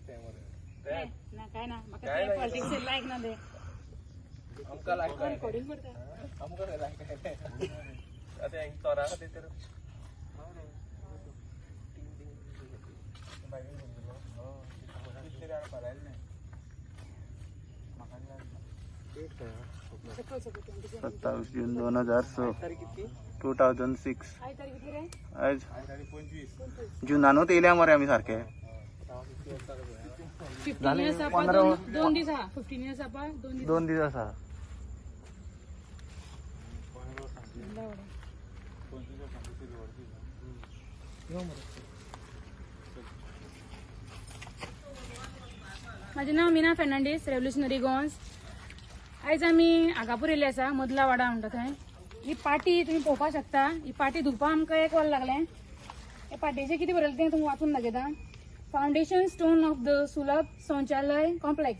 ते ना काय ना म्हाका काय ते ना? पॉलिटिक्स लायक ना ते आमकां लायक रिकॉर्डिंग करता. आमकां लायक. आतां हेंक तोरा खातीर तर सकल सकल 27. 27 जून 2006. तारीख कितकी? 2006. आयज तारीख कितली रे? आयज जुनानूच येयल्या मरे आमी सारखे. 15 इयर्स जावपा 15 दोन दीस आहा. 15 इयर्स जावपा 2 दीस. 2 दीस आसा. माझें नांव मीना फेर्नांडीस, रेव्होल्युशनरी गोवन्स. आयज आमी आगापूर येयल्ले आसा, मदला वाडा म्हणटा थंय. ही पाटी तुमी पळोवपाक शकता. ही पाटी धुवपाक आमकां एक वर लागलें. हे पाटयेचें कितें बरयलें तें तुमकां वाचून दाखयता. Foundation stone of the Sulabh Shauchalaya complex.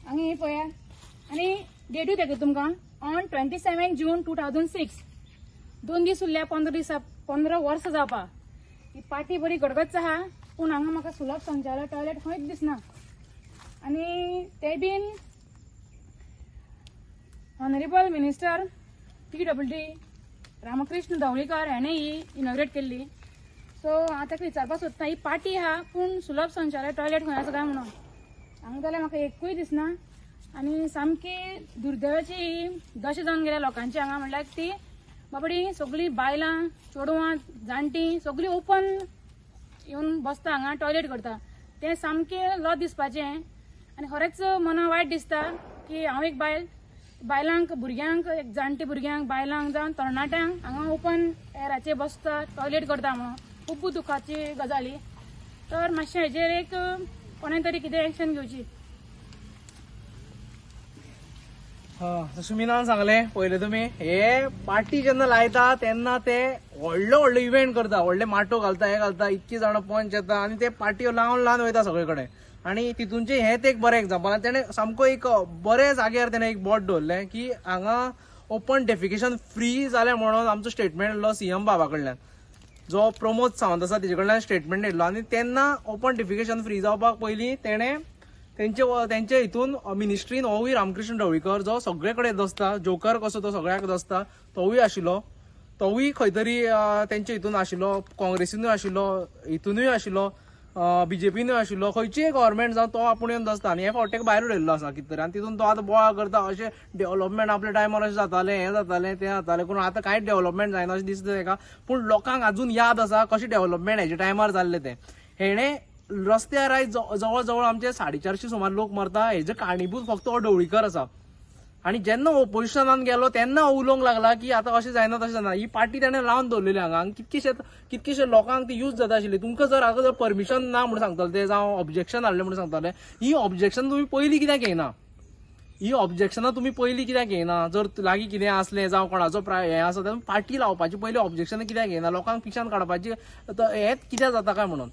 हांगा हे पळया आनी डेटूय दाखयता तुमकां, ऑन 27 जून 2006. 2 दीस उरल्या 15 दिसा 15 वर्सां जावपा. ही पाटी बरी गडगच्च आहा, पूण हांगा म्हाका सुलभ शौचालय टॉयलेट खंयच दिसना. आनी ते बीन honourable minister PWD Ramakrishna Dhavalikar हेणें ही इनॉग्रेट केल्ली. सो हांव ताका विचारपाक सोदता, ही पाटी आहा पूण सुलभ शौचालय टॉयलेट खंय आसा काय म्हणून. हांगा जाल्यार म्हाका एकूय दिसना. आनी सामकी दुर्दैवाची ही दशा जावन गेल्या लोकांची हांगा. म्हणल्यार ती बाबडी सगळीं बायलां, चेडवां, जाणटीं सगळीं ओपन येवन बसता हांगा, टॉयलेट करता. तें सामकें लज दिसपाचें आनी खरेंच मना वायट दिसता की हांव एक बायल, बायलांक, भुरग्यांक, एक जाणटे भुरग्यांक, बायलांक जावं तरणाट्यांक हांगा ओपन एराचेर बसता, टॉयलेट करता म्हणून खूब दुखाची गजाली. तर मातशें हेजेर एक कोणें तरी कितें एक्शन घेवची. जशें मिनान सांगलें पयलें, तुमी हे पार्टी जेन्ना लायता तेन्ना ते व्हडलो व्हडलो इव्हेंट करता, व्हडले माटो घालता, हे घालता, इतकी जाणां पंच येता आनी ते पार्टयो लावन लावन वयता सगळे कडेन. आनी तितूनचें हें एक बरें एग्जाम्पल. आनी तेणें सामको एक बऱ्या जाग्यार तेणें एक बोर्ड दवरलें की हांगा ओपन डेफिकेशन फ्री जालें म्हणून आमचो स्टेटमेंट येयलो सीएम बाबा कडल्यान, जो प्रमोद सावंत आसा तेजे कडल्यान स्टेटमेंट येयल्लो. आनी तेन्ना ओपन डेफिकेशन फ्री जावपाक पयलीं तेणें तेंचे तेंचे हितून मिनिस्ट्रीन होवूय रामकृष्ण ढवळीकर जो सगळे कडेन दसता, जोकर कसो तो सगळ्याक दसता, तोवूय आशिल्लो, तोवूय खंय तरी तेंचे हितून आशिल्लो, काँग्रेसीनूय आशिल्लो, हितूनूय आशिल्लो, बीजेपीनूय आशिल्लो, खंयचीय गव्हर्मेंट जावं तो आपूण येवन दसता. आनी हे फावट ताका भायर उडयल्लो आसा कितें तरी. आनी तितून तो आतां बोवाळ करता, अशें डेव्हलपमेंट आपल्या टायमार अशें जातालें, हें जातालें, तें जातालें, पूण आतां कांयच डेव्हलपमेंट जायना अशें दिसता ताका. पूण लोकांक अजून याद आसा कशें डेव्हलपमेंट हेच्या टायमार जाल्लें तें. हेणें रस्त्यार आयज जवळ जवळ आमचे 450 सुमार लोक मरता, हेजे कारणीभूत फक्त हो ढवळीकर आसा. आनी जेन्ना ओपोजिशनान गेलो तेन्ना हो उलोवंक लागला की आतां अशें जायना तशें जायना. ही पार्टी तेणें लावन दवरलेली हांगा आनी कितकेशे लोकांक ती यूज जाता आशिल्ली. तुमकां जर हांगा जर परमिशन ना म्हणून सांगताले ते, जावं ऑब्जेक्शन हाडलें म्हणून सांगताले, ही ऑब्जेक्शन तुमी पयलीं कित्याक घेयना? ही ऑब्जेक्शनां तुमी पयलीं कित्याक घेयना? जर लागीं कितें आसलें जावं कोणाचो हें आसा तेन्ना पार्टी लावपाची पयलीं ऑब्जेक्शनां कित्याक घेयना? लोकांक पिशान काडपाची हेंच कित्याक जाता काय म्हणून.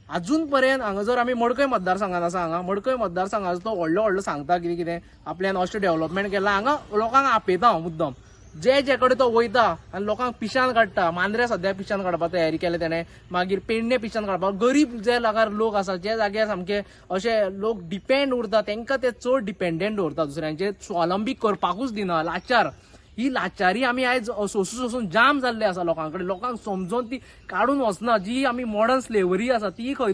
अजून पर्यंत हांगा जर आमी मडकय मतदारसंघात आसा, हांगा मडकय मतदारसंघाचो तो व्हडलो व्हडलो सांगता कितें कितें आपल्यान अशें डेव्हलपमेंट केलां, हांगा लोकांक आपयता हांव मुद्दम, जे जे कडेन तो वयता आनी लोकांक पिशान काडटा. मांद्र्या सद्या पिशान काडपाक तयारी केल्या तेणें, मागीर पेडणे पिशान काडपाक, गरीब जे जाग्यार लोक आसा, जे जाग्यार सामके अशे लोक डिपेंड उरता तेंकां ते चड डिपेंडंट दवरता, दुसऱ्यांचेर स्वावलंबी करपाकूच दिना. लाचार, ही लाचारी आमी आयज सोसून सोसून जाम जाल्ले आसा लोकां कडेन. लोकांक समजोन ती काडून वचना. जी आमी मॉडर्न स्लेवरी आसा ती खंय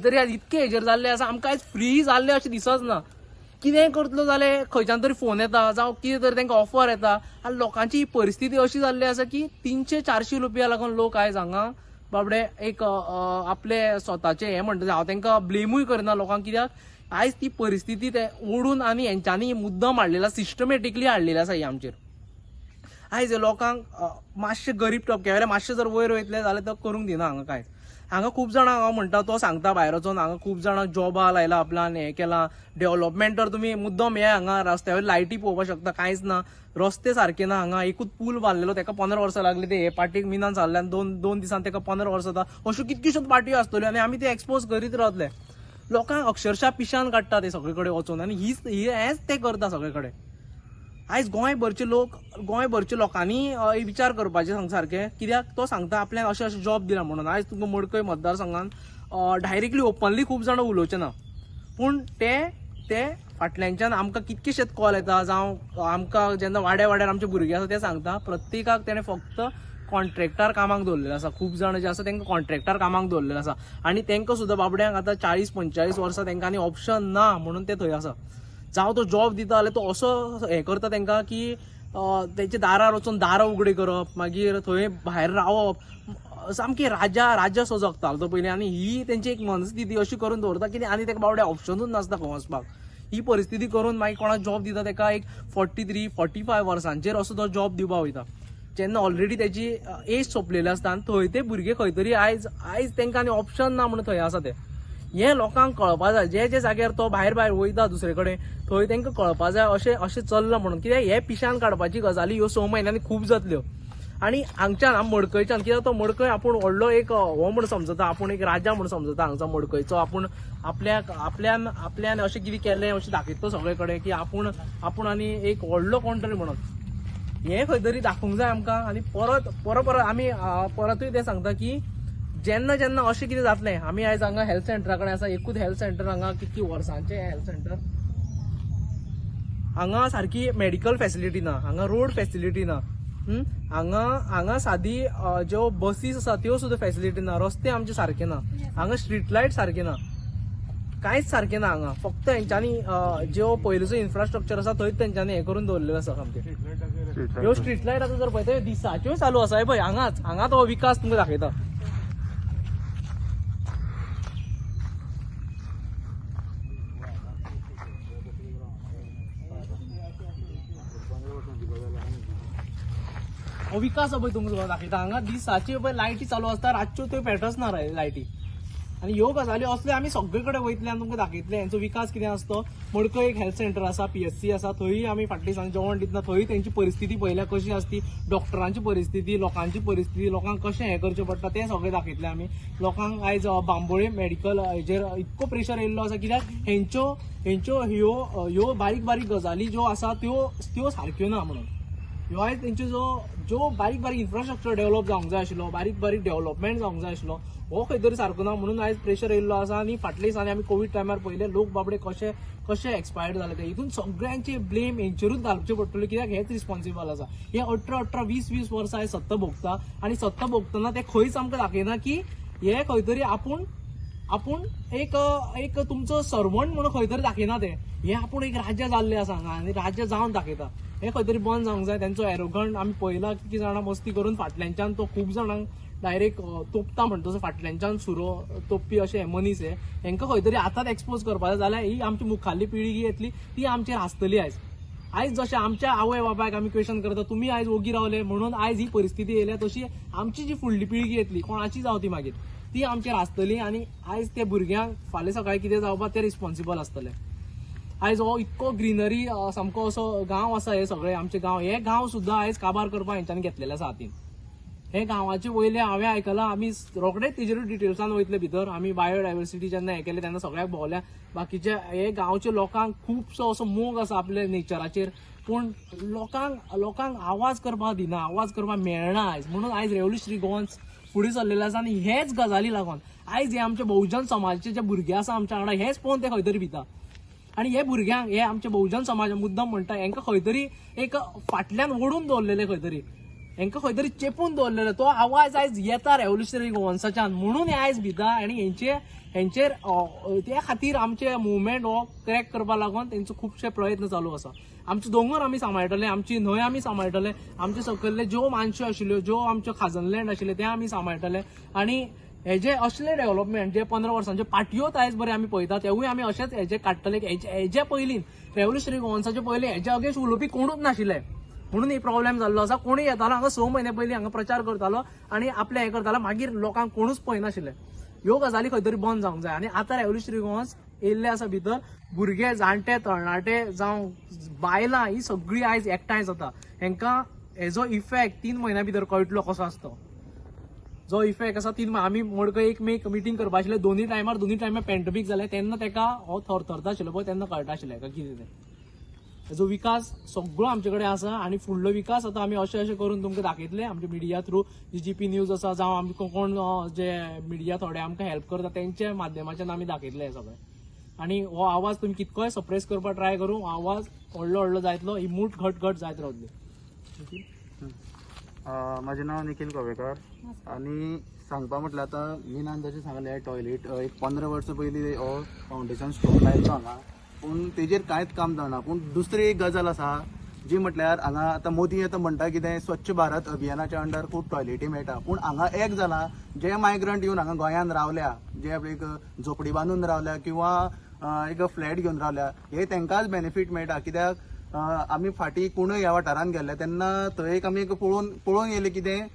तरी आयज इतके हेजेर जाल्ले आसा, आमकां आयज फ्री जाल्ले अशें दिसच ना. कितेंय करतलो जाल्यार खंयच्यान तरी फोन येता जावं कितें तरी तांकां ऑफर येता. आनी लोकांची ही परिस्थिती अशी जाल्ली आसा की 300-400 रुपया लागून लोक आयज हांगा बाबडे एक आपले स्वताचे हें म्हणटा. हांव तांकां ब्लेमूय करना लोकांक, कित्याक आयज ती परिस्थिती ते ओडून आनी हेंच्यांनी मुद्दम हाडलेला, सिस्टमॅटिकली हाडलेली आसा ही आमचेर. आयज लोकांक मातशे गरीब टपक्या वयले मातशे जर वयर वयतले जाल्यार तो करूंक दिना हांगा कांयच. हांगा खूब जाणां हांव म्हणटा, तो सांगता भायर वचोन हांगा खूब जाणां जॉबा लायला आपल्यान, हें केलां डेव्हलपमेंट. तर तुमी मुद्दम हे हांगा रस्त्या वयले लायटी पळोवपाक शकता, कांयच ना, रस्ते सारके ना. हांगा एकूच पूल बांदलेलो ताका 15 वर्सां लागली. ते हे पार्टीक मिनान सारले आनी 2 दिसान ताका 15 वर्सां जाता. अश्यो कितक्योश्योच पार्ट्यो आसतल्यो आनी आमी ते एक्सपोज करीत रावतले. लोकांक अक्षरशा पिशान काडटा ते सगळे कडेन वचोन आनी हेंच ते करता सगळे कडेन. आयज गोंयभरचे लोक, गोंयभरच्या लोकांनी विचार करपाचें सांग सारकें, कित्याक तो सांगता आपल्याक अशें अशें जॉब दिला म्हणून. आयज तुमकां मडकय मतदारसंघान डायरेक्टली ओपनली खूब जाणां उलोवचे ना, पूण ते ते फाटल्यानच्यान आमकां कितकेशेच कॉल येता, जावं आमकां जेन्ना वाड्या वाड्यार आमचे भुरगे आसा ते सांगता, प्रत्येकाक तेणें फक्त कॉन्ट्रॅक्टार कामाक दवरलेले आसा. खूब जाण जे आसा तांकां कॉन्ट्रॅक्टार कामाक दवरलेले आसा आनी तांकां सुद्दां बाबड्यांक आतां 40-45 वर्सां तांकां आनी ऑप्शन ना म्हणून ते थंय आसा. जावं तो जॉब दिता जाल्यार तो असो हें करता तांकां की तेंच्या दारार वचून दारां उगडी करप, मागीर थंय भायर रावप, सामकी राजा राजा सो जगतालो तो पयलीं. आनी ही तेंची एक मनस्थिती अशी करून दवरता की आनी ताका बावडे ऑप्शनूच नासता खंय वचपाक. ही परिस्थिती करून मागीर कोणाक जॉब दिता ताका एक 43-45 वर्सांचेर असो तो जॉब दिवपा वयता, जेन्ना ऑलरेडी तेजी एज सोंपलेली आसता. आनी थंय ते भुरगे खंय तरी आयज आयज तांकां आनी ऑप्शन ना म्हणून थंय आसा ते. हें लोकांक कळपा जाय, जे जे जाग्यार तो भायर भायर वयता दुसरे कडेन थंय तांकां कळपा जाय अशें अशें चल्लां म्हणून. कित्याक हे पिशान काडपाची गजाली ह्यो 6 म्हयन्यांनी खूब जातल्यो. आनी हांगच्यान आम मडकयच्यान, कित्याक तो मडकय आपूण व्हडलो एक हो म्हूण समजता, आपूण एक राजा म्हूण समजता हांगचो मडकयचो, आपूण आपल्याक आपल्यान आपल्यान अशें कितें केलें अशें दाखयता सगळे कडेन की आपूण आपूण आनी एक व्हडलो कोण तरी म्हणून. हें खंय तरी दाखोवंक जाय आमकां. आनी परत परत परत आमी परतूय तें सांगता की जेन्ना जेन्ना अशें कितें जातलें, आमी आयज हांगा हेल्थ सेंटरा कडेन आसा, एकूच हेल्थ सेंटर हांगा कितकी वर्सांचें हेल्थ सेंटर, हांगा सारकी मेडिकल फेसिलिटी ना, हांगा रोड फेसिलिटी ना, हांगा हांगा सादी ज्यो बसीस आसा त्यो सुद्दां फेसिलिटी ना, रस्ते आमचे सारके ना, हांगा स्ट्रीट लायट सारके ना, कांयच सारकें ना हांगा. फक्त हेंच्यांनी ज्यो पयलींचो इन्फ्रास्ट्रक्चर आसा थंयच तेंच्यांनी हें करून दवरलेलें आसा सामकें. ह्यो स्ट्रीट लायट आतां जर पळयता ह्यो दिसाच्योय चालू आसा. हे पळय हांगाच हांगा तो विकास तुमकां दाखयता. हो विकास पळय तुमकां दाखयता. हांगा दिसाच्यो पळय लायटी चालू आसता, रातच्यो त्यो पेटच ना लायटी. आनी ह्यो गजाली असल्यो आमी सगळे कडेन वयतले आनी तुमकां दाखयतले हेंचो विकास कितें आसता तो. मडकय एक हेल्थ सेंटर आसा, PHC आसा, थंय आमी फाटल्या दिसांनी जेवण दितना थंय तेंची परिस्थिती पळयल्या कशी आसती, डॉक्टरांची परिस्थिती, लोकांची परिस्थिती, लोकांक कशें हें करचें पडटा तें सगळें दाखयतलें आमी लोकांक. आयज बांबोळे मेडिकल हेजेर इतको प्रेशर येयल्लो आसा कित्याक हेंच्यो हेंच्यो ह्यो ह्यो बारीक बारीक गजाली ज्यो आसा त्यो त्यो सारक्यो ना म्हणून. ह्यो आयज तेंच्यो जो ज्यो बारीक बारीक इन्फ्रास्ट्रक्चर डेव्हलप जावंक जाय आशिल्लो, बारीक बारीक डेव्हलपमेंट जावंक जाय आशिल्लो, हो खंय तरी सारको ना म्हणून आयज प्रेशर येयल्लो आसा. आनी फाटल्या दिसांनी आमी कोवीड टायमार पळयले लोक बाबडे कशे कशे एक्सपायर्ड जाले ते. हितून सगळ्यांचे ब्लेम हेंचेरूच घालचे पडटले कित्याक हेच रिस्पॉन्सिबल आसा. हे 18-18, 20-20 वर्सां हे सत्ता भोगता आनी सत्ता भोगतना ते खंयच आमकां दाखयना की हे खंय तरी आपूण आपूण एक एक तुमचो सर्वंट म्हणून खंय तरी दाखयना ते. हे आपूण एक राज्य जाल्ले आसा हांगा आनी राज्य जावन दाखयता. हे खंय तरी बंद जावंक जाय. तेंचो एरोगंट आमी पळयला कितकी जाणां मस्ती करून फाटल्यानच्यान तो खूब जाणांक डायरेक्ट तोपता म्हणटा तसो फाटल्यानच्यान सुरो तोपपी अशे हे मनीस हे हेंकां खंय तरी आतांच एक्सपोज करपाक जाय, जाल्यार ही आमची मुखाल्ली पिळगी येतली ती आमचेर हांसतली. आयज आयज जशें आमच्या आवय बापायक आमी क्वेश्चन करता तुमी आयज ओगी रावले म्हणून आयज ही परिस्थिती येयल्या, तशी आमची जी फुडली पिळगी येतली कोणाची जावं ती मागीर ती आमचेर हांसतली आनी आयज ते भुरग्यांक फाल्यां सकाळीं कितें जावपाक ते रिस्पॉन्सिबल आसतले. आयज हो इतको ग्रिनरी सामको असो गांव आसा, हे सगळे आमचे गांव, हे गांव सुद्दां आयज काबार करपाक हेंच्यांनी घेतलेले आसा हातीन. हे गांवाचे वयले हांवें आयकलां, आमी रोखडेच तेजेरूच डिटेल्सान वयतले भितर. आमी बायोडायवर्सिटी जेन्ना हें केलें तेन्ना सगळ्याक भोंवल्या, बाकीचे हे गांवचे लोकांक खुबसो असो मोग आसा आपल्या नेचराचेर, पूण लोकांक लोकांक आवाज करपाक दिना, आवाज करपाक मेळना आयज. म्हणून आयज रेवोल्युशनरी गोवन्स फुडें सरलेले आसा आनी हेच गजाली लागून आयज हे आमचे बहुजन समाजाचे जे भुरगे आसा आमच्या वांगडा हेच पळोवन ते खंय तरी भिता. आनी हे भुरग्यांक हे आमचे बहुजन समाज मुद्दम म्हणटा हेंकां खंय तरी एक फाटल्यान ओडून दवरलेले, खंय तरी हेंकां खंय तरी चेपून दवरलेले. तो आवाज आयज येता रेवोल्युशनरी गोवन्साच्यान म्हणून हे आयज भिता आनी हेंचेर त्या खातीर आमचे मुवमेंट हो क्रॅक करपा लागून तेंचो खुबशे प्रयत्न चालू आसा. आमचे दोंगर आमी सांबाळटले, आमची न्हंय आमी सांबाळटले, आमचे सकयल्ले ज्यो मानश्यो आशिल्ल्यो, ज्यो आमच्यो खाजन लँड आशिल्ले ते आमी सांबाळटले. आनी हेजे असले डेव्हलपमेंट जे 15 वर्सांचे पाटयोच आयज बरें आमी पळयता तेवूय आमी अशेंच हेजे काडटले की हेजे पयलीं रेवोल्युशनरी गोवन्साचे पयलीं हेजे अगेन्स्ट उलोवपी कोणूच नाशिल्ले म्हणून ही प्रॉब्लेम जाल्लो आसा. कोणूय येतालो हांगा 6 म्हयने पयलीं हांगा प्रचार करतालो आनी आपलें हें करतालो, मागीर लोकांक कोणूच पळयनाशिल्ले. ह्यो गजाली खंय तरी बंद जावंक जाय. आनी आतां रेवोल्युशनरी गोवन्स येयल्ले आसा भितर, भुरगे, जाणटे, तरणाटे जावं बायलां ही सगळीं आयज एकठांय जाता. हेंकां हेजो इफेक्ट 3 म्हयन्या भितर कळटलो कसो आसता जो इफेक्ट आसा. 3 आमी मडकय एक मेक मिटींग करपा आशिल्ले, दोनूय टायमार पेंडमीक जालें तेन्ना तेका हो थरथरता आशिल्लो पळय तेन्ना कळटा आशिल्लें हेका कितें तें. हेजो विकास सगळो आमचे कडेन आसा आनी फुडलो विकास आतां आमी अशें अशें करून तुमकां दाखयतले आमच्या मिडिया थ्रू, जी जी पी न्यूज आसा जावं आमकां कोण जे मिडिया थोडे आमकां हेल्प करता तेंच्या माध्यमाच्यान आमी दाखयतले हें सगळें. आनी हो आवाज तुमी कितकोय सप्रेस करपाक ट्राय करूं, हो आवाज व्हडलो व्हडलो जायतलो, ही मूठ घट घट जायत रावतली. म्हाजें नांव निखील गोवेकार आनी सांगपा म्हटल्यार आतां मिनान जशें सांगलें टॉयलेट एक 15 वर्सां पयलीं हो फावंडेशन स्टोन लायलो हांगा, पूण तेजेर कांयच काम जावना. पूण दुसरी एक गजाल आसा जी म्हटल्यार हांगा आतां मोदी आतां म्हणटा कितें स्वच्छ भारत अभियानाच्या अंडर खूब टॉयलेटी मेळटा, पूण हांगा एक जाला जे मायग्रंट येवन हांगा गोंयांत रावल्या, जे आपले एक झोपडी बांदून रावल्या किंवा एक फ्लॅट घेवन रावल्या, हे तांकांच बेनिफीट मेळटा. कित्याक आमी फाटीं कोणूय ह्या वाठारांत गेल्ले तेन्ना थंय एक आमी एक पळोवन पळोवन येयलें कितें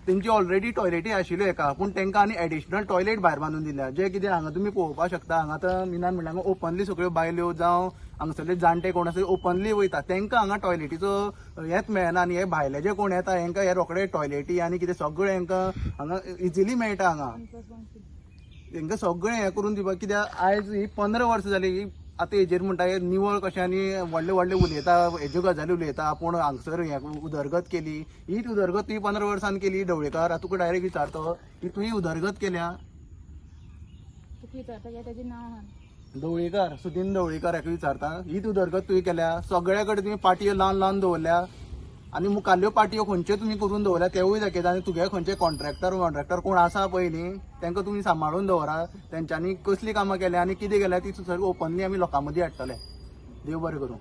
तेंची ऑलरेडी टॉयलेटी आशिल्ल्यो एका, पूण तांकां आनी एडिशनल टॉयलेट भायर बांदून दिल्या. जे कितें हांगा तुमी पळोवपाक शकता, हांगा आतां मिनान म्हणल्यार हांगा ओपनली सगळ्यो बायल्यो जावं हांगासरले जाणटे कोण आसा ओपनली वयता, तांकां हांगा टॉयलेटीचो हेंच मेळना. आनी हे भायले जे कोण येता हेंकां हे रोखडे टॉयलेटी आनी कितें सगळें हेंकां हांगा इजिली मेळटा. हांगा हेंकां सगळें हें करून दिवपाक, कित्याक आयज ही 15 वर्सां जाली ही आतां हेजेर म्हणटा हे निवळ कशें आनी व्हडले व्हडले उलयता, हेज्यो गजाली उलयता, आपूण हांगसर हें उदरगत केली, हीच उदरगत तुवें 15 वर्सान केली ढवळीकार. आतां तुका डायरेक्ट विचारतो की तुवें उदरगत केल्या. तुका विचारता कित्याक तेजें नांव आहा. ढवळीकर, सुदीन ढवळीकर हाका विचारता, हीच उदरगत तुवें केल्या. सगळे कडेन तुवें पाटयो लावन लावन दवरल्या आनी मुखाल्ल्यो पाटयो खंयच्यो तुमी करून दवरल्या तेवूय दाखयता. आनी तुगे खंयचे कॉन्ट्रॅक्टर वॉन्ट्रॅक्टर कोण आसा पळय न्ही तांकां तुमी सांबाळून दवरा, तेंच्यांनी कसलीं कामां केल्या आनी कितें केल्या ती सगळीं ओपनली आमी लोकां मदीं हाडटले. देव बरें करूं.